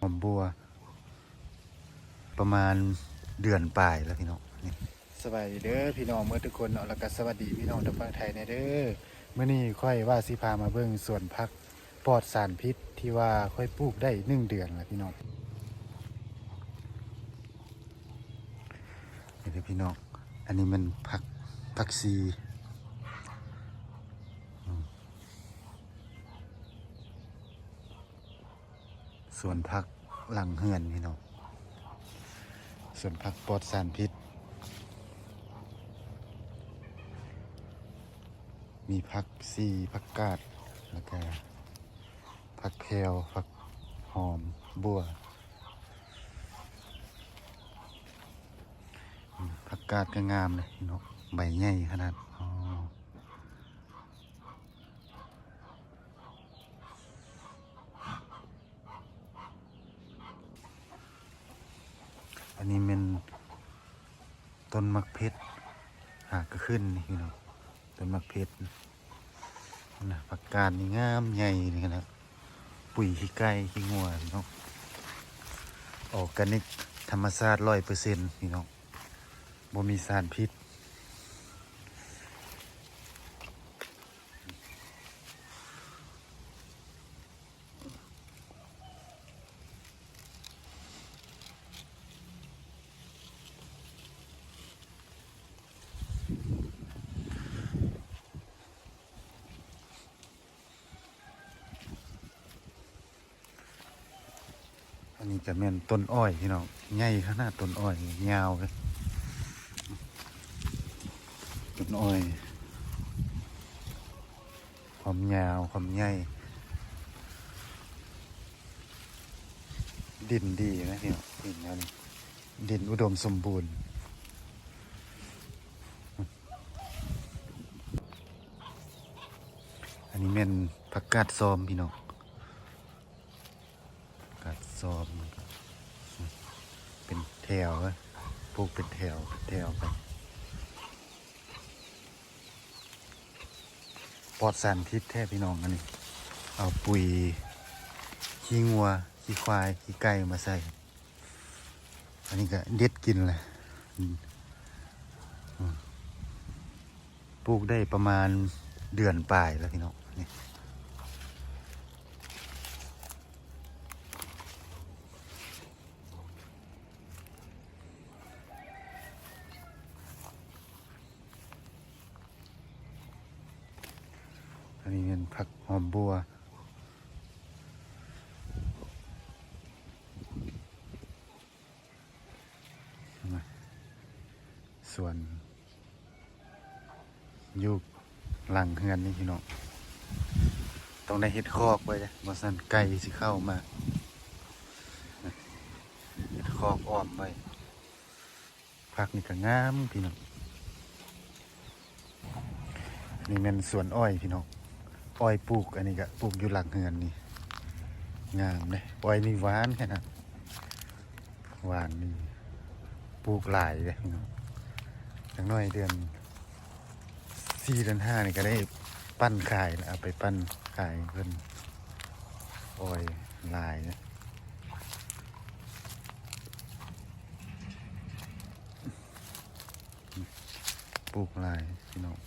ອມບົວ ປະມານເດືອນປາຍແລ້ວພີ່ນ້ອງ. ນີ້ ສະບາຍດີເດີພີ່ນ້ອງເໝິດທຸກຄົນເນາະ ແລ້ວກະສະຫວັດດີພີ່ນ້ອງທາງຝັ່ງໄທແດ່ເດີ. ມື້ນີ້ຂ້ອຍວ່າຊິພາມາເບິ່ງສວນຜັກປອດສານພິດ ທີ່ວ່າຂ້ອຍປູກໄດ້ໜຶ່ງເດືອນແລ້ວພີ່ນ້ອງ. ນີ້ເດີພີ່ນ້ອງ ອັນນີ້ແມ່ນຜັກ ຜັກຊີ ອືມ ສວນຜັກຫຼັງເຮືອນພີ່ນ້ອງ ສວນຜັກປອດສານພິດ ມີຜັກຊີ ຜັກກາດ ແລ້ວກະຜັກແພວ ຜັກຫອມບົວ. ຜັກກາດກະງາມເດພີ່ນ້ອງ ໃບໃຫຍ່ຂະໜາດ. ອໍ ອັນນີ້ແມ່ນຕົ້ນໝາກເຜັດ ຫາກະຂຶ້ນນີ້ພີ່ນ້ອງ ຕົ້ນໝາກເຜັດ. ນະ ຜັກກາດນີ້ງາມໃຫຍ່ນີ້ນະ ປຸຍຂີ້ໄກ່ຂີ້ງົວພີ່ນ້ອງ ອອກການິກທຳມະຊາດຮ້ອຍເປີເຊັນພີ່ນ້ອງ ບໍ່ມີສານພິດ. ອັນນີ້ກະແມ່ນຕົ້ນອ້ອຍພີ່ນ້ອງ ໃຫຍ່ຂະໜາດ ຕົ້ນອ້ອຍຍາວເລີຍ ຕົ້ນອ້ອຍ ຄວາມຍາວ ຄວາມໃຫຍ່ ດິນດີນະພີ່ນ້ອງ ດິນແນວນີ້ ດິນອຸດົມສົມບູນ. ອັນນີ້ແມ່ນຜັກກາດຊອມພີ່ນ້ອງ ຜັກກາດຊອມ ເປັນແຖວ ປູກເປັນແຖວ ເປັນແຖວໄປ. ປອດສານພິດແທ້ພີ່ນ້ອງ ອັນນີ້ ເອົາປຸຍຂີ້ງົວ ຂີ້ຄວາຍ ຂີ້ໄກ່ມາໃສ່. ອັນນີ້ກະເດັດກິນແຫຼະ ອືມ ປູກໄດ້ປະມານເດືອນປາຍແລ້ວພີ່ນ້ອງ ນີ້. ອັນນີ້ແມ່ນຜັກຫອມບົວ ສວນຢູ່ຫຼັງເຮືອນນີ້ພີ່ນ້ອງ ຕ້ອງໄດ້ເຮັດຄອກໄວ້ເດ້ ບໍ່ຊັ້ນໄກ່ຊິເຂົ້າມາ ເຮັດຄອກອ້ອມໄວ້. ຜັກນີ້ກະງາມພີ່ນ້ອງ ນີ້ແມ່ນສວນອ້ອຍພີ່ນ້ອງ ອ້ອຍປູກ ອັນນີ້ກະປູກຢູ່ຫຼັງເຮືອນນີ້ ງາມເດ້ ອ້ອຍນີ້ຫວານຂະໜາດ ຫວານນີ້ ປູກຫຼາຍເດ້ພີ່ນ້ອງ ຈັກໜ້ອຍເດືອນສີ່ເດືອນຫ້ານີ້ກະໄດ້ ປັ່ນຂາຍ ເອົາໄປປັ່ນຂາຍເພິ່ນ ອ້ອຍຫຼາຍ ປູກຫຼາຍພີ່ນ້ອງ.